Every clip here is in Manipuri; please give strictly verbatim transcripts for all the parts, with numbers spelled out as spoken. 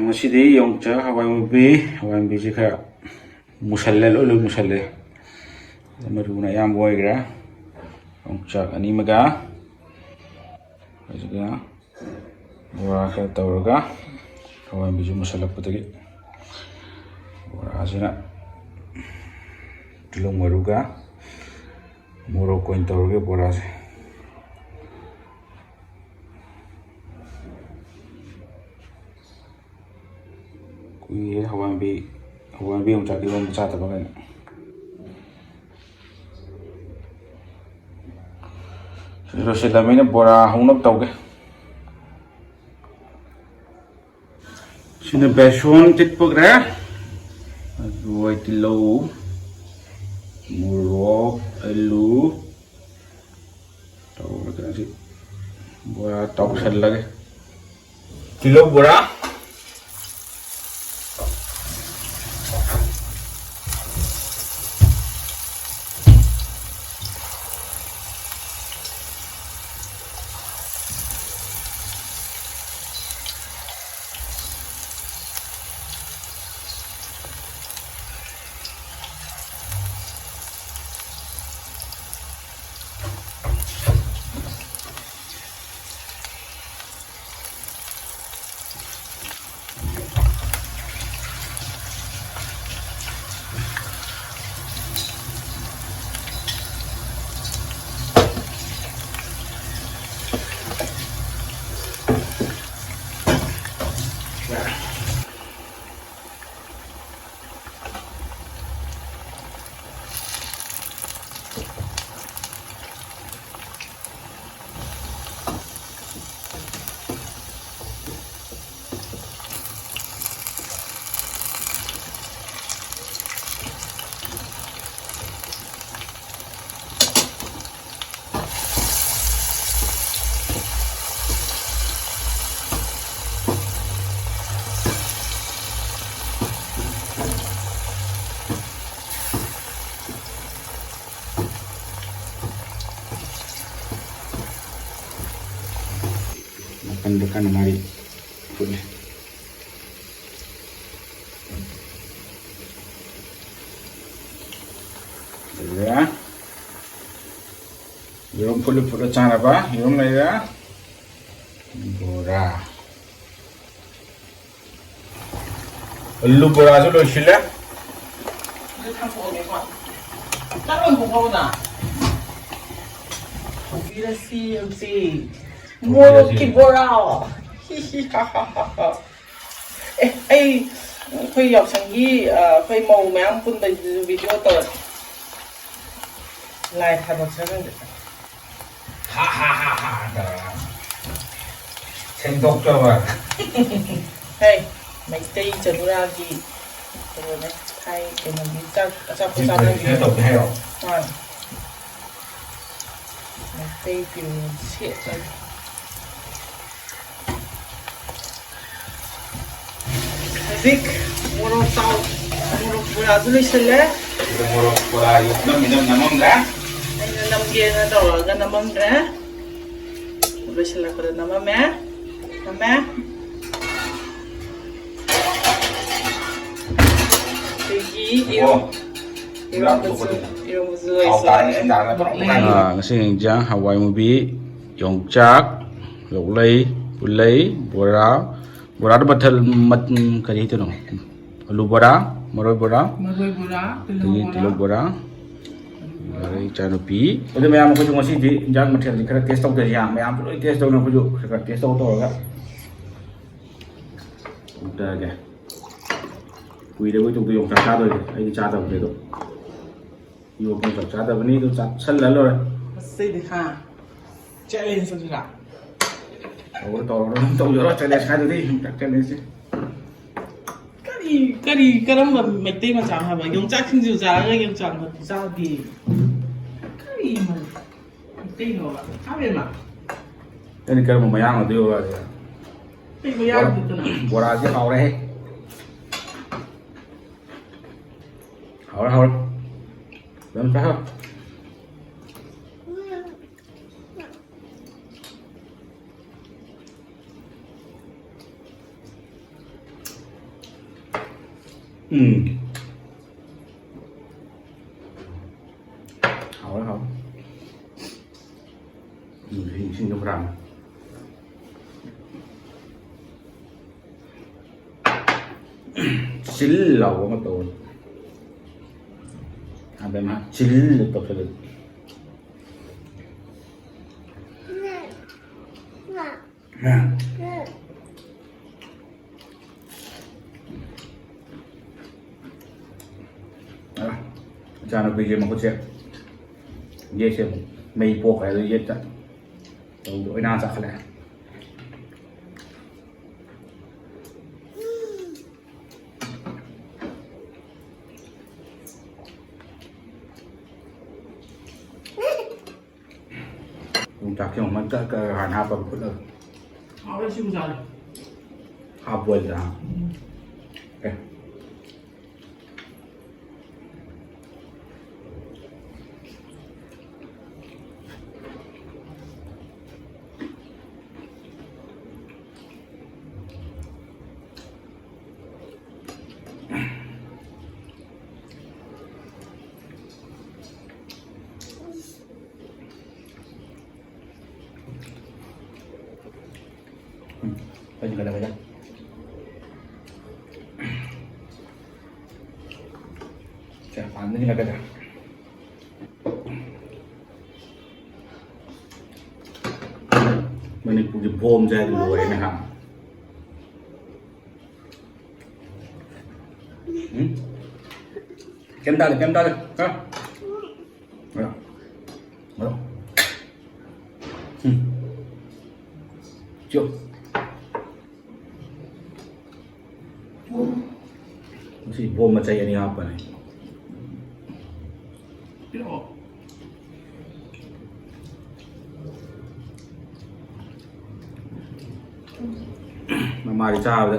ꯉꯁꯤꯗꯤ ꯌꯣꯡꯆꯥꯛ ꯍꯋꯥꯏ ꯃꯨꯕꯤ, ꯍꯋꯥꯏ ꯃꯨꯕꯤꯁꯦ ꯈꯔ ꯃꯨꯁꯜꯂꯦ, ꯂꯣꯏ ꯂꯣꯏ ꯃꯨꯁꯜꯂꯦ꯫ ꯃꯔꯨꯅ ꯑꯌꯥꯝꯕ ꯑꯣꯏꯈ꯭ꯔꯦ꯫ ꯌꯣꯡꯆꯥꯛ ꯑꯅꯤꯃꯒ ꯑꯗꯨꯒ ꯕꯣꯔꯥ ꯈꯔ ꯇꯧꯔꯒ, ꯍꯋꯥꯏ ꯃꯨꯕꯤꯁꯨ ꯃꯨꯁꯜꯂꯛꯄꯗꯒꯤ ꯕꯣꯔꯥꯁꯤꯅ ꯇꯤꯜꯍꯧ ꯃꯔꯨꯒ ꯃꯣꯔꯣꯛ ꯑꯣꯏꯅ ꯇꯧꯔꯒꯦ ꯕꯣꯔꯥꯁꯦ꯫ ꯀꯨꯏꯔꯦ ꯍꯋꯥꯏ ꯃꯨꯕꯤ, ꯍꯋꯥꯏ ꯃꯨꯕꯤ ꯌꯣꯡꯆꯥꯛ ꯏꯔꯣꯟꯕ ꯆꯥꯗꯕ ꯀꯩꯅꯣ꯫ ꯁꯤ ꯂꯣꯏꯁꯤꯜꯂꯝꯃꯤꯅ ꯕꯣꯔꯥ ꯍꯧꯅꯕ ꯇꯧꯒꯦ꯫ ꯁꯤꯅ ꯕꯦꯁꯣꯟ ꯇꯤꯠꯄꯈ꯭ꯔꯦ꯫ ꯑꯗꯨꯒ ꯇꯤꯜꯍꯧ, ꯃꯣꯔꯣꯛ, ꯑꯂꯨ ꯇꯧꯔꯒ ꯁꯤ ꯕꯣꯔꯥ ꯇꯧꯁꯜꯂꯒꯦ꯫ ꯇꯤꯜꯍꯧ ꯕꯣꯔꯥ꯫ ꯅꯥꯀꯟꯗ ꯀꯟꯅ ꯃꯥꯔꯤ ꯐꯨꯠꯂꯤ꯫ ꯐꯨꯠꯂ ꯐꯨꯠꯂ ꯆꯥꯅꯕ ꯌꯦꯔꯨꯝ ꯂꯩꯔꯦ꯫ ꯕꯣꯔꯥ꯫ ꯑꯂꯨ ꯕꯣꯔꯥꯁꯨ ꯂꯣꯏꯁꯤꯜꯂꯦ꯫ ꯑꯗꯨ ꯊꯥꯡꯗꯣꯛꯑꯒꯦꯀꯣ꯫ ꯆꯥꯛ ꯂꯣꯏ ꯄꯨꯈ꯭ꯔꯕꯣ ꯅꯪ? ꯍꯧꯕꯤꯔꯁꯤ ꯍꯧꯖꯤꯛ꯫ ꯍꯧꯕꯤꯔꯁꯤ꯫ ꯃꯣꯔꯣꯛꯀꯤ ꯕꯣꯔꯥ꯫ ꯍꯤ ꯍꯤ ꯍꯥ ꯍꯥ ꯍꯥ ꯍꯥ꯫ ꯑꯦ, ꯑꯩ, ꯑꯩꯈꯣꯏ ꯌꯥꯎꯁꯪꯒꯤ, ꯑ, ꯑꯩꯈꯣꯏ ꯃꯧ ꯃꯌꯥꯝ ꯄꯨꯟꯕꯩꯗꯨꯁꯨ ꯚꯤꯗꯤꯑꯣ ꯇꯧꯔꯁꯤ꯫ ꯂꯥꯏ ꯊꯥꯗꯣꯛꯁꯤꯔ ꯈꯪꯗꯦ꯫ ꯍꯥ ꯍꯥ ꯍꯥ ꯍꯥ ꯇꯧꯔꯒ ꯁꯦꯡꯗꯣꯛꯆꯕ꯫ ꯍꯦ, ꯃꯩꯇꯩ ꯆꯅꯨꯔꯥꯒꯤ ꯀꯩꯅꯣꯅꯦ, ꯊꯥꯏ ꯀꯩꯅꯣꯒꯤ ꯆꯥꯛ, ꯑꯆꯥꯄꯣꯠ ꯁꯤ ꯆꯥꯕꯒꯤ꯫ ꯀꯩꯅꯣ ꯇꯧꯒꯦ ꯍꯥꯏꯔꯣ? ꯑꯥ꯫ ꯃꯩꯇꯩ ꯐꯤꯔꯣꯜ ꯁꯦꯠꯂꯒ꯫ ꯍꯧꯖꯤꯛ ꯃꯣꯔꯣꯛ ꯆꯥꯎ-, ꯃꯣꯔꯣꯛ ꯕꯣꯔꯥꯁꯨ ꯂꯣꯏꯁꯤꯜꯂꯦ꯫ ꯁꯤꯗ ꯃꯣꯔꯣꯛ ꯕꯣꯔꯥꯒꯤ ꯐꯤꯂꯝ ꯐꯤꯂꯝ ꯅꯝꯃꯝꯗ꯭ꯔꯦ꯫ ꯑꯩꯅ ꯅꯝꯒꯦꯅ ꯇꯧꯔꯒ ꯅꯝꯃꯝꯗ꯭ꯔꯦ꯫ ꯂꯣꯏꯁꯤꯜꯂꯛꯄꯗ ꯅꯝꯃꯝꯃꯦ꯫ ꯅꯝꯃꯦ꯫ ꯑꯗꯒꯤ ꯏꯔꯣ-, ꯑꯣ꯫ ꯏꯔꯣꯝꯕꯁꯨ, ꯏꯔꯣꯝꯕꯁꯨ ꯊꯥꯎ ꯇꯥꯔꯅꯤ, ꯂꯣꯏꯁꯤꯜꯂꯦ꯫ ꯏꯁꯤꯡ ꯇꯥꯔꯒ ꯄꯨꯂꯞ ꯄꯨꯡꯈꯥꯏ꯫ ꯑꯥ, ꯉꯁꯤ ꯏꯟꯖꯥꯡ ꯍꯋꯥꯏ ꯃꯨꯕꯤ, ꯌꯣꯡꯆꯥꯛ, ꯂꯣꯛꯂꯩ, ꯄꯨꯜꯂꯩ, ꯕꯣꯔꯥ, ꯕꯣꯔꯥꯗ ꯃꯊꯦꯜ, ꯃꯠ-, ꯀꯔꯤ ꯍꯥꯏꯗꯣꯏꯅꯣ? ꯑꯂꯨ ꯕꯣꯔꯥ, ꯃꯔꯣꯏ ꯕꯣꯔꯥ, ꯃꯔꯣꯏ ꯕꯣꯔꯥ, ꯇꯤꯜꯍꯧ ꯑꯗꯒꯤ ꯕꯣꯔꯥ꯫ ꯇꯤꯜꯍꯧ ꯕꯣꯔꯥ, ꯑꯗꯩ ꯏꯆꯥꯅꯨꯄꯤ꯫ ꯑꯗꯨ ꯃꯌꯥꯝ ꯑꯩꯈꯣꯏꯁꯨ ꯉꯁꯤꯗꯤ ꯏꯟꯖꯥꯡ ꯃꯊꯦꯜꯁꯤ ꯈꯔ ꯇꯦꯁ ꯇꯧꯗ ꯌꯥ-, ꯃꯌꯥꯝꯁꯨ ꯂꯣꯏ ꯇꯦꯁ ꯇꯧꯅ ꯑꯩꯈꯣꯏꯁꯨ ꯈꯔ ꯈꯔ ꯇꯦꯁ ꯇꯧ ꯇꯧꯔꯒ ꯇꯧꯗꯔꯒꯦ꯫ ꯀꯨꯏꯔꯦ ꯑꯩꯈꯣꯏ ꯇꯧꯗ ꯌꯣꯡꯆꯥꯛ ꯆꯥꯗꯣꯏꯁꯦ, ꯑꯩꯗꯤ ꯆꯥꯗꯕꯅꯦ ꯑꯗꯣ꯫ ꯌꯣꯡꯆꯥꯛ ꯆꯥꯗꯕꯅꯤ ꯑꯗꯨ ꯆꯥꯁꯜꯂ ꯂꯣꯏꯔꯦ꯫ ꯉꯁꯤꯗꯤ ꯍꯥ, ꯆꯦꯂꯦꯟꯖ ꯇꯧꯁꯤꯔꯥ? ꯇꯧꯔꯣ, ꯇꯧꯔꯣ, ꯑꯗꯨꯝ ꯇꯧꯖꯔꯣ, ꯆꯦꯂꯦꯟꯖ ꯍꯥꯏꯗꯨꯗꯤ, ꯌꯣꯡꯆꯥꯛ ꯆꯦꯂꯦꯟꯖꯁꯦ꯫ ꯀꯔꯤ, ꯀꯔꯤ, ꯀꯔꯝꯕ ꯃꯩꯇꯩ ꯃꯆꯥꯅꯣ ꯍꯥꯏꯕ? ꯌꯣꯡꯆꯥꯛ ꯁꯤꯡꯖꯨ ꯆꯥꯔꯒ ꯌꯣꯡꯆꯥꯛ ꯃꯔꯨ ꯆꯥꯕꯤ꯫ ꯀꯔꯤ ꯃꯩꯇꯩꯅꯣꯕ? ꯍꯥꯏꯕꯦꯝꯃ꯫ ꯅꯪꯗꯤ ꯀꯔꯝꯕ ꯃꯌꯥꯡ ꯑꯣꯏꯗꯣꯏꯕ ꯍꯥꯏꯁꯦ? ꯀꯩ ꯃꯌꯥꯡꯗꯨꯗꯅ? ꯕꯣꯔꯥ-, ꯕꯣꯔꯥꯁꯦ ꯍꯥꯎꯔꯦꯍꯦ꯫ ꯍꯥꯎꯔꯦ, ꯍꯥꯎꯔꯦ꯫ ꯑꯗꯨꯝ ꯆꯥꯈ꯭ꯔꯣ꯫ ꯎꯝ꯫ ꯍꯥꯎꯔꯦ, ꯍꯥꯎꯔꯦ꯫ ꯏꯁꯤꯡꯗꯣ ꯈꯔ ꯆꯤꯜ ꯂꯥꯎꯕ ꯑꯃ ꯇꯧꯔꯦ꯫ ꯑꯕꯦꯝꯃ ꯆꯤꯜ ꯇꯧꯁꯜꯂꯦ꯫ ꯑ, ꯏꯆꯥꯅꯨꯄꯤꯁꯦ ꯃꯈꯨꯠꯁꯦ, ꯌꯦꯠꯁꯦ ꯃꯩ ꯄꯣꯛꯈ꯭ꯔꯦ, ꯑꯗꯨ ꯌꯦꯠꯇ ꯇꯧꯗ ꯑꯣꯏꯅꯥ ꯆꯥꯈꯠꯂꯛꯑꯦ꯫ ꯌꯣꯡꯆꯥꯛꯁꯦ ꯑꯃꯨꯛ ꯃꯩ ꯀꯛ ꯀꯛ ꯍꯥꯟꯅ ꯍꯥꯞꯄꯒ ꯐꯨꯠꯂꯒ꯫ ꯍꯥꯎꯔꯦ ꯁꯤꯕꯨ ꯆꯥꯔꯦ꯫ ꯍꯥꯞ ꯕꯣꯏꯜꯗ ꯍꯥ? ꯎꯝ꯫ ꯑꯦ꯫ ꯎꯝ, ꯐꯖꯅ ꯀꯠꯂꯒ꯫ ꯁꯦ, ꯄꯥꯟꯗꯅꯤ ꯀꯠꯀꯗ꯭ꯔꯥ? ꯃꯅꯤꯄꯨꯔꯒꯤ ꯕꯣꯝꯁꯦ ꯍꯥꯏꯗꯤ ꯂꯣꯏꯔꯦꯅꯦ ꯍꯥ꯫ ꯎꯝ? ꯀꯩꯝ ꯇꯥꯗꯦ, ꯀꯩꯝ ꯇꯥꯗꯦ꯫ ꯍꯥ? ꯍꯥ? ꯍꯥ? ꯎꯝ꯫ ꯆꯣ꯫ ꯉꯁꯤ ꯕꯣꯝ ꯃꯆꯩ ꯑꯅꯤ ꯍꯥꯞꯄꯅꯦ꯫ ꯄꯤꯔꯛꯑꯣ꯫ ꯃꯃꯥꯗꯤ ꯆꯥꯕꯗ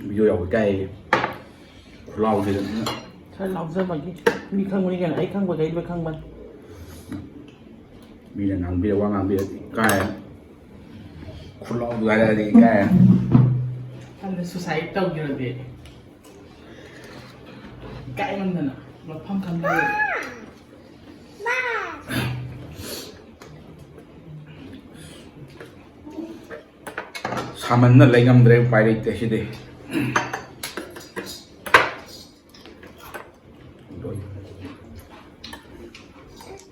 ꯚꯤꯗꯤꯑꯣ ꯌꯥꯎꯕ ꯏꯀꯥꯏꯌꯦ꯫ ꯈꯨꯂꯥꯎꯁꯤꯗ꯫ ꯈꯔ ꯂꯥꯎꯖꯕꯒꯤ꯫ ꯃꯤ ꯈꯪꯕꯅꯤ ꯀꯩꯅꯣ, ꯑꯩ ꯈꯪꯕꯈꯩ ꯂꯣꯏ ꯈꯪꯕꯅꯤ꯫ ꯃꯤꯅ ꯉꯥꯡꯕꯤꯔ, ꯋꯥ ꯉꯥꯡꯕꯤꯔ ꯏꯀꯥꯏ꯫ ꯈꯨꯂꯥꯎꯗꯨ ꯍꯥꯏꯔꯛꯑꯗꯤ ꯏꯀꯥꯏ꯫ ꯍꯟꯗꯛ ꯁꯨꯁꯥꯏꯠ ꯇꯧꯈꯤꯕꯗꯤ ꯏꯀꯥꯏꯃꯟꯗꯅ ꯃꯐꯝ ꯈꯪꯗꯕ꯫ ꯁꯥꯃꯟꯅ ꯂꯩ ꯉꯝꯗ꯭ꯔꯦ, ꯎꯄꯥꯏ ꯂꯩꯇꯦ ꯁꯤꯗꯤ꯫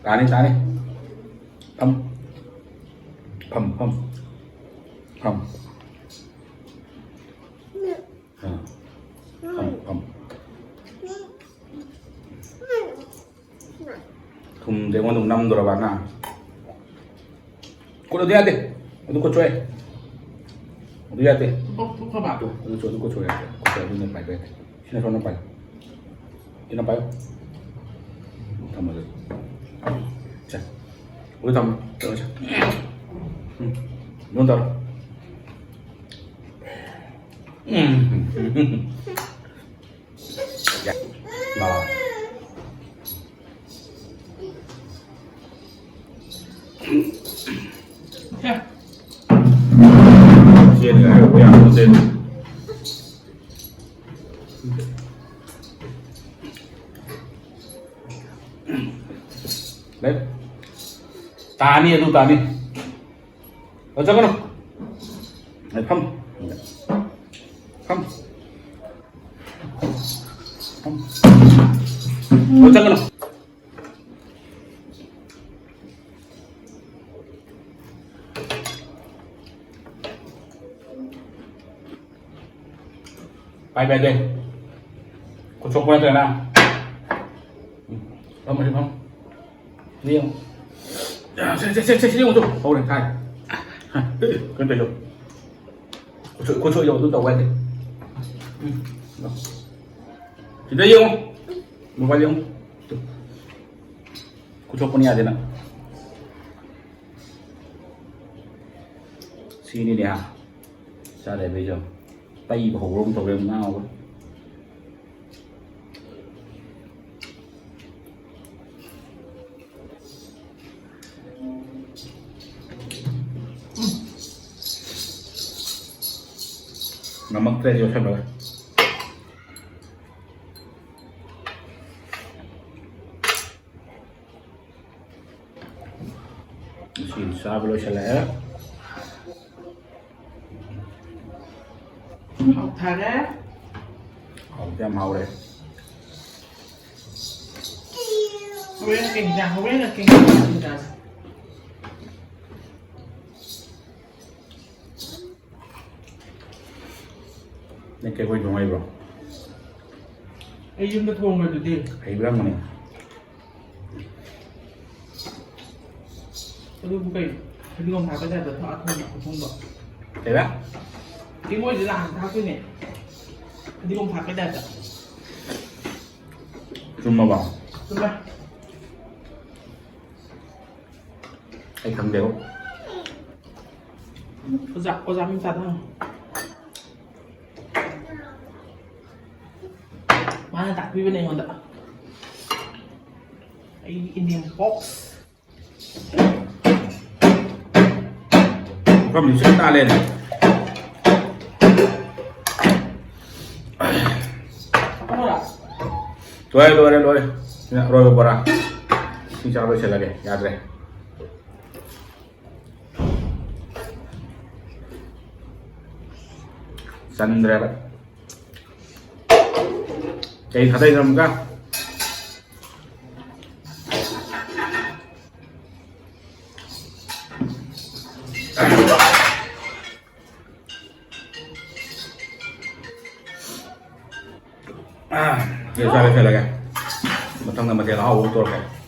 ꯇꯥꯅꯤ, ꯇꯥꯅꯤ꯫ ꯐꯝ꯫ ꯐꯝ, ꯐꯝ꯫ ꯐꯝ꯫ ꯑꯥ꯫ ꯐꯝ, ꯐꯝ꯫ ꯊꯨꯝꯁꯦ ꯑꯩꯉꯣꯟꯗ ꯑꯃꯨꯛ ꯅꯝꯗꯣꯔꯕ ꯅꯪ? ꯈꯨꯠ ꯑꯗꯨ ꯌꯥꯗꯦ꯫ ꯑꯗꯨ ꯈꯨꯠ ꯁꯣꯛꯑꯦ꯫ ꯑꯗꯨ ꯌꯥꯗꯦ꯫ ꯊꯨꯞꯄ, ꯊꯨꯞꯄꯕ? ꯑꯗꯨ, ꯑꯗꯨ ꯁꯣꯛ-, ꯑꯗꯨ ꯈꯨꯠ ꯁꯣꯛꯑꯦ꯫ ꯈꯨꯠ ꯁꯣꯛꯑꯦ, ꯑꯗꯨꯅ ꯄꯥꯏꯕ ꯌꯥꯗꯦ꯫ ꯁꯤꯅ ꯁꯣꯝꯅ ꯄꯥꯏꯌꯨ꯫ ꯁꯤꯅ ꯄꯥꯏꯌꯨ꯫ ꯊꯝꯃꯣ ꯑꯗꯨ꯫ ꯁꯦ꯫ ꯑꯗꯨ ꯊꯝꯃꯣ꯫ ꯇꯧꯔꯣ ꯁꯦ꯫ ꯎꯝ꯫ ꯑꯗꯨꯝ ꯇꯧꯔꯣ꯫ ꯎꯝ꯫ ꯌꯥ꯫ ꯂꯥꯎ꯫ ꯆꯦꯟꯒ꯭ꯔꯦ ꯍꯥꯏꯔꯒ ꯌꯥꯝ ꯆꯦꯟ꯫ ꯂꯩ꯫ ꯇꯥꯅꯤ, ꯑꯗꯨ ꯇꯥꯅꯤ꯫ ꯑꯣ, ꯆꯠꯀꯅꯨ꯫ ꯑꯩ ꯐꯝ꯫ ꯐꯝ꯫ ꯐꯝ꯫ ꯑꯣ, ꯆꯠꯀꯅꯨ꯫ ꯄꯥꯏ, ꯄꯥꯏ, ꯄꯥꯏ꯫ ꯈꯨꯠ ꯁꯣꯛꯄ ꯅꯠꯇ꯭ꯔꯅ? ꯎꯝ꯫ ꯐꯝ, ꯐꯝ, ꯐꯝ꯫ ꯁꯤꯗ ꯌꯦꯡꯉꯨ꯫ ꯁꯦ, ꯁꯦ, ꯁꯦ, ꯁꯦ, ꯁꯤꯗ ꯌꯦꯡꯉꯨ ꯇꯨ꯫ ꯍꯧꯔꯦ, ꯊꯥꯏ꯫ ꯀꯩꯅꯣ ꯇꯧꯔꯤꯗꯣ꯫ ꯈꯨꯠ ꯁꯣꯛ-, ꯈꯨꯠ ꯁꯣꯛꯏꯗꯣ ꯑꯗꯨ ꯇꯧꯕ ꯌꯥꯗꯦ꯫ ꯎꯝ꯫ ꯁꯤꯗ ꯌꯦꯡꯉꯨ꯫ ꯃꯣꯕꯥꯏꯜ ꯌꯦꯡꯉꯨ꯫ ꯇꯨ꯫ ꯈꯨꯠ ꯁꯣꯛꯄꯅꯤ ꯌꯥꯗꯦ ꯅꯪ꯫ ꯁꯤꯅꯤꯅꯦ ꯍꯥ꯫ ꯆꯥꯗ ꯌꯥꯗꯕꯩ ꯆꯥꯎ꯫ ꯄꯩꯕ ꯍꯧꯕ꯭ꯔꯥ ꯑꯃ ꯇꯧꯔꯦ, ꯉꯥꯎꯔꯦ꯫ ꯉꯝꯃꯛꯇ꯭ꯔꯦ ꯌꯣꯠꯁꯜꯂꯒ꯫ ꯉꯁꯤ ꯆꯥꯕ ꯂꯣꯏꯁꯤꯜꯂꯛꯑꯦ꯫ ꯍꯥꯎꯊꯔꯦ꯫ ꯍꯥꯎꯗꯤ ꯌꯥꯝ ꯍꯥꯎꯔꯦ꯫ ꯍꯣꯔꯦꯟ ꯀꯩ ꯏꯟꯖꯥꯡ? ꯍꯣꯔꯦꯟꯅ ꯀꯩ ꯏꯟꯖꯥꯡ ꯊꯣꯡꯖꯥꯠꯅꯣ? ꯅꯪ ꯀꯩ ꯍꯣꯏ ꯊꯣꯡ ꯍꯩꯕ꯭ꯔꯣ? ꯑꯩ ꯌꯨꯝꯗ ꯊꯣꯡꯉꯗꯨꯗꯤ꯫ ꯍꯩꯕ꯭ꯔꯥ ꯍꯪꯕꯅꯦ꯫ ꯑꯗꯨꯕꯨ ꯀꯩ? ꯐꯗꯤꯒꯣꯝ ꯊꯥꯛꯄꯩ ꯇꯥꯏꯞꯇ ꯊꯥꯛꯑ ꯊꯣꯡꯕ ꯈꯨꯊꯣꯡꯗꯣ꯫ ꯀꯩꯕ? ꯀꯦꯡꯉꯣꯏꯗ ꯂꯥꯛꯑꯒ ꯊꯥꯛꯇꯣꯏꯅꯦ꯫ ꯐꯗꯤꯒꯣꯝ ꯊꯥꯛꯄꯩ ꯇꯥꯏꯞꯇ꯫ ꯆꯨꯝꯃꯕꯣ? ꯆꯨꯝꯃꯦ꯫ ꯑꯩ ꯈꯪꯗꯦꯕꯣ꯫ ꯑꯣꯖꯥ, ꯑꯣꯖꯥ ꯃꯤꯡꯆꯥꯗ ꯍꯪꯉꯨ꯫ ꯃꯥꯅ ꯇꯥꯛꯄꯤꯕꯅꯦ ꯑꯩꯉꯣꯟꯗ꯫ ꯑꯩ ꯏꯅꯦꯝ ꯄꯣꯛꯁ꯫ ꯄꯨꯈꯝꯁꯤ ꯁꯤꯠ ꯅꯥꯜꯂꯦꯅꯦ꯫ ꯍꯥꯞꯄꯝꯃꯣꯔꯥ? ꯂꯣꯏꯔꯦ, ꯂꯣꯏꯔꯦ, ꯂꯣꯏꯔꯦ꯫ ꯁꯤꯅ ꯑꯔꯣꯏꯕ ꯕꯣꯔꯥ꯫ ꯁꯤ ꯆꯥ ꯂꯣꯏꯁꯤꯜꯂꯒꯦ꯫ ꯌꯥꯗ꯭ꯔꯦ꯫ ꯆꯟꯗ꯭ꯔꯦꯕ꯫ ꯀꯩ ꯊꯥꯗꯩꯅꯣ ꯑꯃꯨꯛꯀ? ꯑꯥ, ꯁꯤ ꯆꯥꯔꯦ, ꯆꯠꯂꯒꯦ꯫ ꯃꯊꯪꯗ ꯃꯊꯦꯜ ꯑꯍꯥꯎꯕ ꯑꯃ ꯇꯧꯔꯛꯀꯦ꯫